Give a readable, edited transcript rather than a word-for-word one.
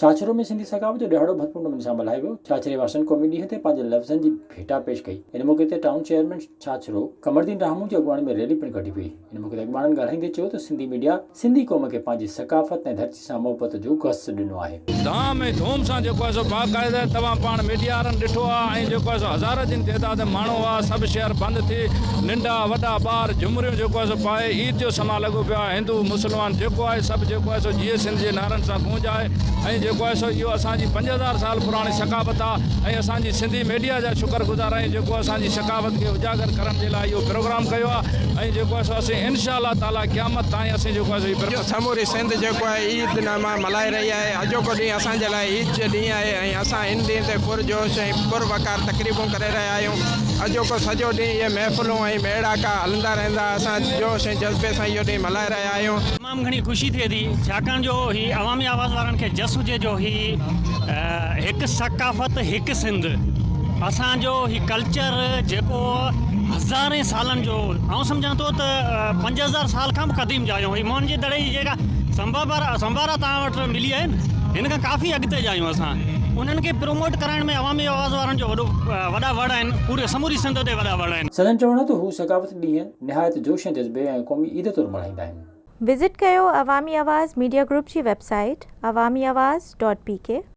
ڇاڇرو ۾ سنڌي ثقافت جو ڏهاڙو ڀرپور نموني سان ملهايو ويو. ڇاڇري واسين قومي ڏينهن تي پنهنجي لفظن جي ڀيٽا پيش ڪئي. ان موقعي تي ٽائون چيئرمين ڇاڇرو قمرالدين راهمون جي اڳواڻي ۾ ريلي پڻ ڪڍي وئي. ان موقعي تي اڳواڻن ڳالهائيندي چيو ته سنڌي ميڊيا سنڌي قوم کي پنهنجي ثقافت ۽ ڌرتي سان محبت جو گس ڏنو آهي. ڌام ۽ ڌوم سان جيڪو آهي سو باقاعده توهان پاڻ ميڊيا وارن ڏٺو آهي ۽ جيڪو آهي سو هزارن جن تعداد ۾ ماڻهو هئا سڀ شهر بند ٿي ننڍا وڏا ٻار جهمريون جيڪو آهي سو پائي عيد جو سما لڳو پيو آهي هندو مسلمان جيڪو آهي سڀ جيڪو آهي سو جيئي سنڌ جي نعرن سان گونج آهي ۽ جيڪو آهي سو اهو اسان جي 5000 سال پراڻي ثقافت آهي ۽ اسان جي سنڌي ميڊيا جا شڪر گذار آهيون جيڪو اسان جي ثقافت کي اجاگر ڪرڻ جي لاء اهو پروگرام ڪيو آهي ۽ جيڪو آهي سو اسين انشاء الله تعاليٰ قيامت تائين اسين جيڪو آهي سو هي. سموري سنڌ جيڪو آهي عيد نما ملهائي رهي آهي اڄوڪو ڏينهن اسان جي لاء عيد جو ڏينهن آهي ۽ اسان ان ڏينهن تي پرجوش ۽ پروقار تقريبون ڪري رهيا آهيون اڄوڪو سڄو ڏينهن اهي محفلون ۽ ميڙاڪا هلندا رهندا اسان جوش ۽ جذبي سان اهو ڏينهن ملهائي رهيا آهيون. تمام گهڻي خوشي ٿئي ٿي ڇاڪاڻ جو هي عوامي آواز وارن کي جس هجي جو هي هڪ ثقافت هڪ سنڌ اسان جو هي ڪلچر جيڪو هزارين سالن جو آئون سمجهان ٿو ته 5000 سال کان به قديم جايون هي موهن جي دڙي جي جيڪا سمبارا سمبارا توهان وٽ ملي آهي هن کان ڪافي اڳتي جا آهيون اسان انهن کي پروموٽ ڪرائڻ ۾ عوامي آواز وارن جو وڏو وڏا وڙ آهن پوري سموري سنڌ تي وڏا وڙ آهن. سندن چوڻ هو ته هو ثقافتي ڏينهن نهايت جوش ۽ جذبي ۽ قومي عيد طور ملهائيندا آهن. وزٽ ڪيو عوامي آواز ميڊيا گروپ جي website Awami Awaz dot P K.